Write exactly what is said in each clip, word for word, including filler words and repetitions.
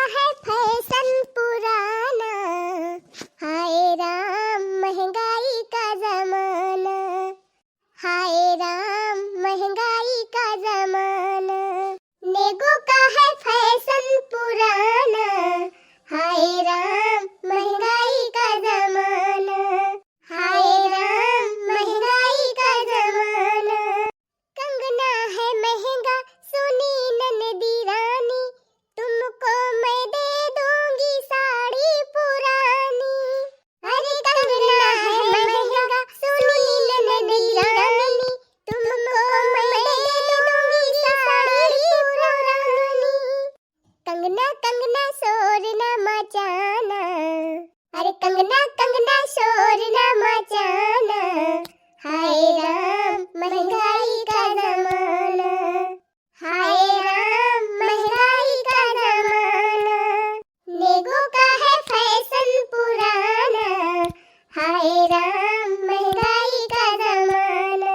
है फैशन पुराना, हाय राम महंगाई का जमाना, हाय राम महंगाई का जमाना। नेगो का है फैशन पुराना, हाय राम महंगाई का जमाना, हाय राम महंगाई का जमाना। कंगना है महंगा, सुनी ननदी रानी, तुमको मैं दे दूंगी साड़ी पुरानी। अरे कंगना है महंगा, सुनी ननदी रानी, तुमको मैं दे दूंगी साड़ी पुरानी। कंगना कंगना शोर न मचाना, अरे कंगना कंगना शोर न मचाना, हाय राम महंगाई का जमाना, हाय राम महंगाई का जमाना। नेगो का है फैशन पुराना, हाय राम महंगाई का जमाना,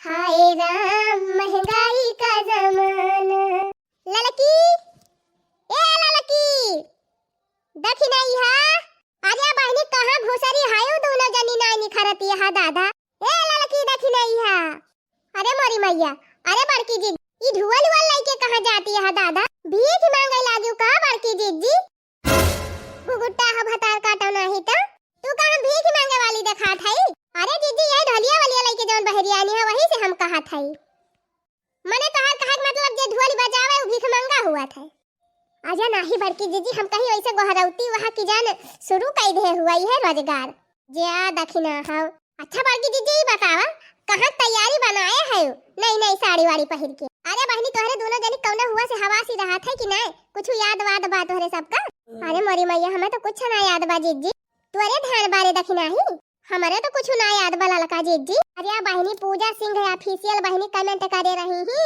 हाय राम महंगाई का जमाना। ललकी, ए ललकी, दखिनइहा। अरे बहिनी, कहाँ घुसरी हयो दुनो जनी नाई निखरती हा दादा। ए ललकी, दखिनइहा। अरे मोरी मैया, अरे बड़की जी, ई ढुअल उअल लइके कहाँ जाती हा दादा? भीख मांगे लागियो का बड़की जीजी? गुगुट्टा ह भतार काटो नाही त। तू कहाँ भीख मांगे वाली देखात हई? अरे जीजी, यही ढोलिया वालिया लइके जौन बहरियानी है, वही से हम कहत हई। मने तोहार कहे के मतलब जे ढोली बजावे उ भीख मंगा हुआ था। आजा नाही बड़की जीजी, हम कहीं वैसे गोहरौती वहाँ की जान शुरू कई दे हुआ, यह रोजगार। जे आ दखिना हव। अच्छा बड़की जीजी, ई बतावा, कहाँ तैयारी बनाए है नई नई साड़ी वाड़ी पहिर के? अरे बहिनी, तोहरे दोनों जनी कौनो हुआ से हवासी रहत है कि नहीं? कुछ याद वाद बा तोहरे सबका? अरे मोरी मैया, हमें तो कुछ ना याद बा जीजी। तोरे ध्यान बारे दखिना ही। हमरे तो कुछ ना याद बा ललका जीजी। अरे बहिनी, पूजा सिंह है official बहिनी comment करे रही ही।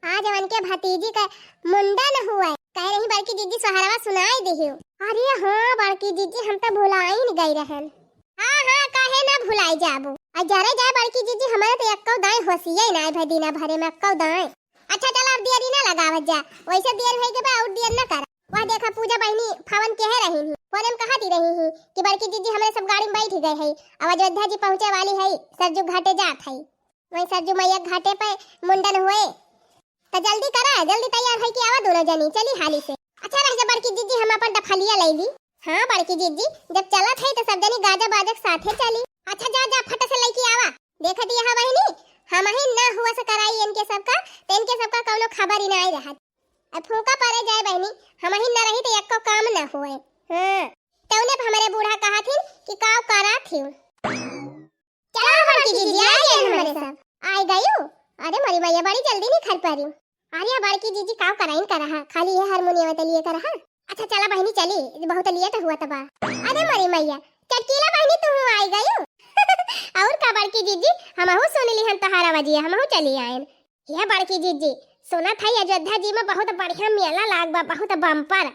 आज उनके भतीजी का मुंडन हुआ है। कह रही बड़की जीजी सोहरवा सुनाई दिहियो। अरे हाँ बड़की जीजी, हम तो भुलाइन गई रहन। हाँ हाँ, काहे ना भुलाई जाबू। आ जरे जाए बड़की जीजी, हमारे तो एक्को दाएं होशिये ना है भाई, दिना भरे में एक्को दाएं। अच्छा चला, अब देरी ना लगावत जा, वैसे देर होई के बा और देर ना कर। वह देखा पूजा बहिनी फोन केहे रही ही, फोन में कहती रही ही कि बड़की जीजी हमरे सब गाड़ी में बैठ गए है, अब अयोध्या जी पहुँचे वाली है, सरजू घाटे जात है, वहीं सरजू मैया घाटे पे मुंडन हुए। त जल्दी करा, जल्दी तैयार होई के आवा दोनों जनी, चली हाली से। अच्छा रह जा बड़की जीजी, हम अपन डफलिया ले ली। हाँ बड़की जीजी, जब चलत है तो सब जनी गाजा बाजा के साथे चली। अच्छा जा जा, फट से लेके आवा। देख दिया हा बहिनी, हम ही ना हुआ से कराई इनके सबका, तो इनके सबका कौनो खबर ही ना आई रहत। अब फूका परे जाए बहिनी, हम ही ना रही तो एको काम ना हुए। हाँ, तौने पे हमारे बूढ़ा कहा थी कि काव करा थी। चला बड़की जीजी, आ गए हमारे सब। आई गयू? अरे मोरी मैया, बड़ी जल्दी निखर पड़ी। अरे बड़की जीजी, काव कराइन कर रहा, खाली ये हारमोनियम तो लिए कर रहा। अच्छा चला बहिनी चली, बहुत लेट हुआ तबा। अरे मोरी मैया, चटकीला बहिनी तू आई गयू? और का बड़की जीजी, हमहू सुन ली हम तोहार आवाजिया, हमहू चली आयन। ये बड़की जीजी, सुनत है अयोध्या जी में बहुत बढ़िया मेला लाग बा, बहुत बम्पर।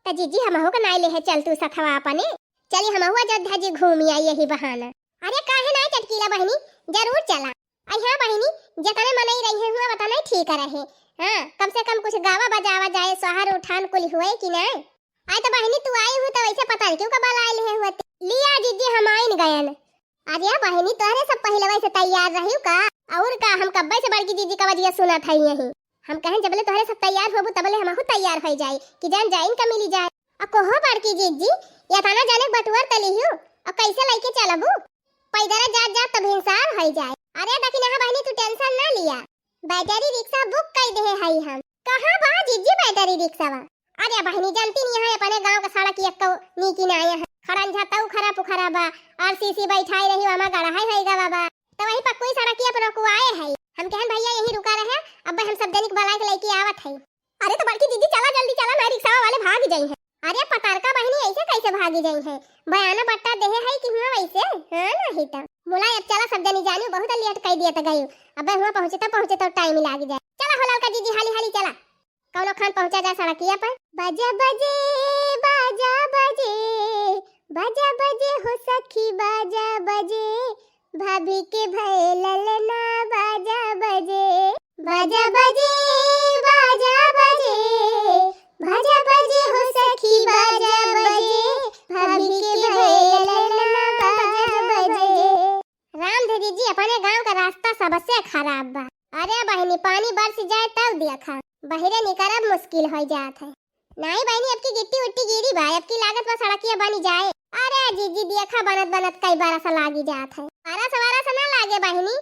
त जीजी हमहू के नाई लेहे चल तू सथवा अपने, चली हमहू अयोध्या जी घूमी आई यही बहाना। अरे काहे नाई चटकीला बहिनी, जरूर चला। आई हाँ बहिनी, जतने मनई रही है हुआ वतने ठीक रहे। हाँ, कम से कम कुछ गावा बजावा जाए, सोहर उठान कुल हुए कि नाई। आई तो बहिनी तू आई हूँ तो वैसे पता नहीं क्यों का बला आइल है हुआ। लिया जीजी हम आइन गयन। अरे बहिनी तोहरे सब पहिले वैसे तैयार रही का? और का, हम कब्बे से बड़की जीजी का वजिया सुनत है यही। हम कहन जबले तोहरे सब तैयार होबू तबले हमहू तैयार हो जाई कि जान जाइन का मिली जाए। आ कोहो बड़की जीजी, या तना जाने बटुअर तली हूँ, आ कैसे लेके चलबू? पैदल जात जात तो भिनसार हो जाए। अरे दखिनहा बहिनी तू tension ना लिया, बैटरी रिक्शा book कर दे हई हम। कहाँ बा जीजी बैटरी रिक्शावा? अरे बहिनी जानती नहीं है अपने गाँव का सड़क एक्को नीकी ना आया है, खड़ंझा तऊ खरा पुखरा बा, आरसीसी बैठाई रही हमा गड़ा है, है गवा बा। तो वही पक्की सड़किया पर रुकवाए है। हम कहन भैया यहीं रुका रहे, अब हम सब जनिक बलाए के लेके आवत है। अरे तो बड़की जीजी चला जल्दी चला ना, रिक्शा वाले भाग जाई है। अरे पतारका बहिनी ऐसे कैसे भागी जाई है? बयाना बट्टा देहे है कि हुआ वैसे? हाँ नहीं तो। मुला अब चला सब जनी जानी बहुत लेट कर दिया तो गई। अब हुआ पहुँचे तो पहुँचे तो टाइम लाग जाए। चला हो ललका जीजी हाली हाली चला। कौनो खान पहुँचा जाए सड़किया पर। बाजा बजे, बाजा बजे, बाजा बजे हो सखी बाजा बजे, भाभी के भए ललना बाजा बजे। बाजा बजे, बाजा बजे, बाजा बजे हो होइ जात है। नाहीं बहिनी, अब की गिट्टी उट्टी गिरी बा, अब की लागत बा सड़किया बनी जाए। अरे जिज्जी, देखा बनत बनत कई बरस लागी जात है। बरस वरस ना लागे बहिनी,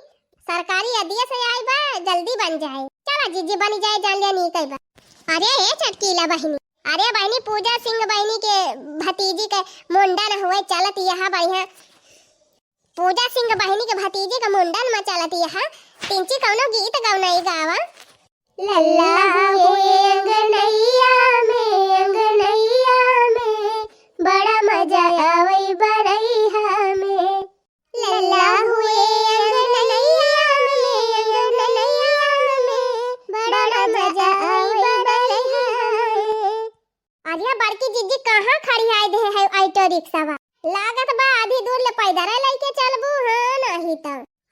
सरकारी आदेश आई बा, जल्दी बन जाए। चला जिज्जी, बनी जाए, जान लिया नीक बा। अरे ए चटकीला बहिनी, अरे बहिनी, पूजा सिंह बहिनी के भतीजी के मुंडन हुए, चलत यहाँ बढ़िया। पूजा सिंह बहिनी के भतीजी के मुंडन में चलत यहाँ, तिनची कौनो गीत गौनई गावा। लल्ला हुए अंगनैया में, अंगनैया में, बड़ा मजा आवै बरैहा में। लल्ला हुए अंगनैया में, अंगनैया में, बड़ा मजा आवै बरैहा में। अरे बड़की जिज्जी, कहाँ खड़ी आए दे है ऑटो रिक्शावा? लागत बा आधी दूर ले पैदल लइके चलबू, हाँ, नाहीं त।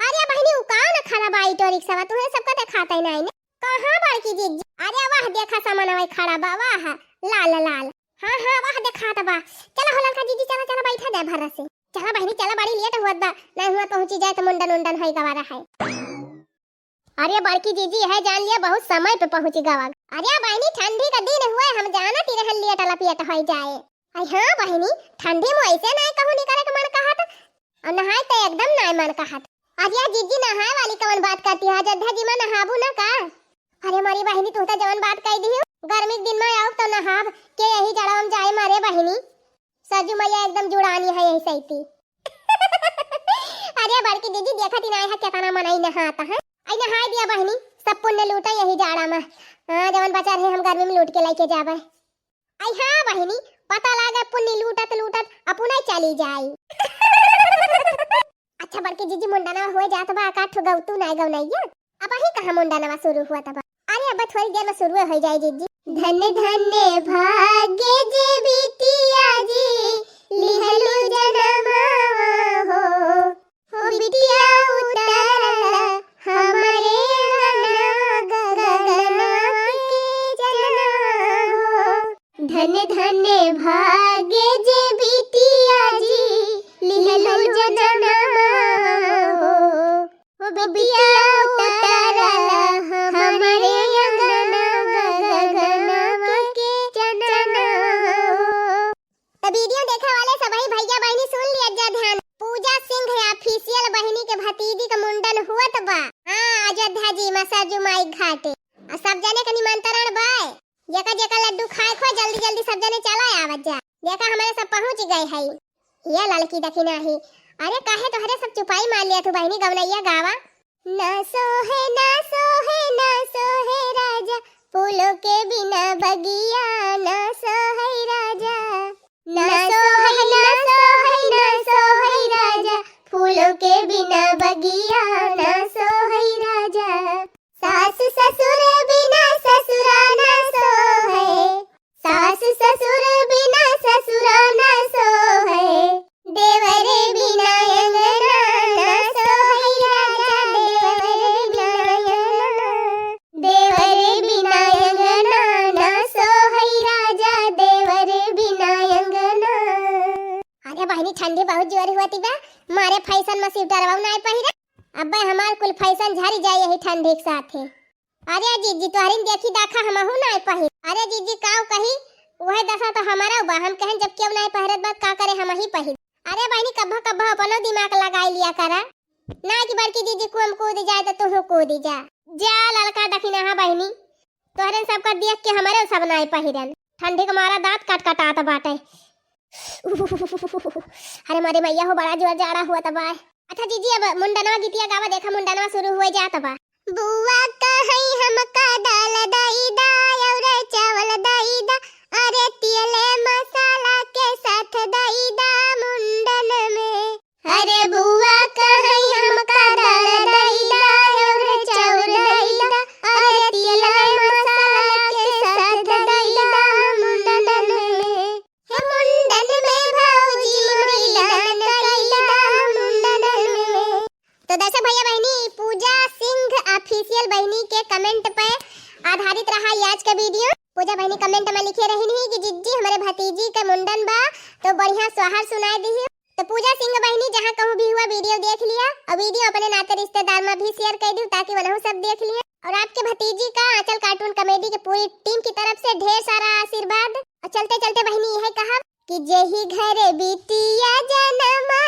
अरे बहिनी, उ काव न खड़ा बा ऑटो रिक्शावा, तुहे सबका देखात ही नाहीं ने। कहाँ बड़की जिज्जी? अरे वाह, देखा सामानवा खड़ा बा, वाह, लाल लाल। हाँ हाँ, वाह देखात बा। चला हो ललका जिज्जी, चला चला, बैठा जाए भर्रा से। चला बहिनी चला, बड़ी लेट हुअत बा, नाहीं हुआ पहुँची जाए त मुंडन उंडन होई गवा रहा है। अरे बड़की जिज्जी है, जान लिया बहुत समय पे पहुँची गवा। अरे बहिनी, ठंडी का दिन हुए, हम जानत ही रहन लेट लपेट होई जाए। अरे हाँ बहिनी, ठंडी में ऐसे नाहीं कहूँ निकरे के मन कहत, और नहाए त एकदम नाहीं मन कहत। अरे जिज्जी, नहाए वाली कवन बात करती है, अयोध्या जी में नहाबू ना का? अरे मोरी बहिनी, तू तो जवन बात कह दी, गर्मी के दिन में आउब तो नहाब के यही जड़वा में जाए मारे बहिनी। सरजू मैया एकदम जुड़ानी है यही सैती। अरे बड़की जिज्जी, देखत ही नाहीं है केतना मनई नहात है। आई नहाए दिया बहिनी, सब पुण्य लूटा यही जाड़ा में। हाँ, जवन बचा रहे हम गर्मी में लूट के लेके जाबे। आई हाँ बहिनी, पता लागे पुण्य लूटत लूटत अपने चली जाई। अच्छा बड़की जिज्जी, मुंडनवा हुए जात बा, का ठुगौतू नाय गौनैया? अबहीं कहाँ मुंडनवा शुरू हुआ तबा? अरे अब थोड़ी देर में शुरू हो जाए जिज्जी। धन्य धन्य भाग्य जे बिटिया जी, लिहलु जनमवा हो। हो बिटिया उतरल हमरे अंगनवा, गगनवा के चनवा हो। धन्य धन्य भाग्य जे बिटिया जी, लिहलु जनमवा हो। हो बिटिया उतरल हमरे अंगनवा, गगनवा के चनवा हो। त वीडियो देखे वाले सबही भैया बहिनी सुन लिया जा ध्यान। पूजा सिंह ऑफिशियल बहिनी के भतीजी के मुंडन हुअत बा। हाँ, अयोध्या जी में सरजू माई घाटे। आ सब जने के निमंत्रण बा। जेका जेका लड्डू खाए खो, जल्दी जल्दी सब जने चला आवत जा। देखा हमरे सब पहुँच गए है। ये ललकी दखिना ही। अरे काहे तोहरे सब चुपाई मार लिया तू बहिनी, गवनैया गावा। ना सोहे, ना सोहे, ना सोहे राजा, फूलों के बिना बगिया, ना सोहे राजा। ना सोहे, ना सोहे, ना सोहे राजा, फूलों के बिना बगिया, ना सोहे राजा। सास ससुर बिना ससुरा ना सोहे, सास ससुर बिना ससुरा ना सोहे, देवर बिना अंगना ना सोहे राजा, देवर बिना अंगना, देवर बिना अंगना ना सोहे राजा, देवर बिना अंगना। अरे बहिनी, ठंडी बहुत जोर हुआ थी बा, मारे फैशन में स्वेटरवा नाय पहिरे। अब्बे हमार कुल फैशन झरी जाए यही ठंडी के साथे। अरे जिज्जी, तोहरिन देखी दाखा हमहू नाय पहिर। अरे जिज्जी, काव कही, वह दशा तो हमारा बा। हम कहन जब केहू नाय पहिरत बा, का करे हमही पहिर। अरे बहिनी, कब्बो कब्बो अपनो दिमाग लगाई लिया करा। ना कि बड़की जिज्जी कुआं में कूद जाए तो तुहू कूद जा। जा ललका दखिनहा बहिनी, तोहरे सबका देख के हमरे सब नाय पहिरन। ठंडी के मारा दांत कटकटात बाटे। अरे मोरे मैया हो, बड़ा जोर जाड़ा हुआ तबा। अच्छा जिज्जी, अब मुंडनवा गीतिया गावा, देखा मुंडनवा शुरू हुए जात बा। बुआ कहई हमका दाल दई दा, और चावल दई दा, अरे तियले मसाला के साथ दई दा मुंडन में। अरे बुआ कहई हमका दाल दई दा, और चावल दई दा, अरे तियले मसाला के साथ दई दा मुंडन में। हे मुंडन में भौजी मोरी दान कई दा मुंडन में। तो दर्शक भैया बहिनी, पूजा सिंह ऑफिशियल बहिनी के कमेंट पे आधारित रहा ये आज का वीडियो। पूजा बहिनी कमेंट में लिखे रही नहीं कि जिज्जी, हमारे भतीजी का मुंडन बा, तो बढ़िया सोहर सुनाए दी। तो पूजा सिंह बहिनी, जहाँ कहूँ भी हुआ वीडियो देख लिया और वीडियो अपने नाते रिश्तेदार में भी शेयर कर दी, ताकि वनहु सब देख लिया। और आपके भतीजी का आंचल कार्टून कॉमेडी के पूरी टीम की तरफ से ढेर सारा आशीर्वाद। और चलते चलते बहिनी यह कहा कि जेही घरे बिटिया जनमा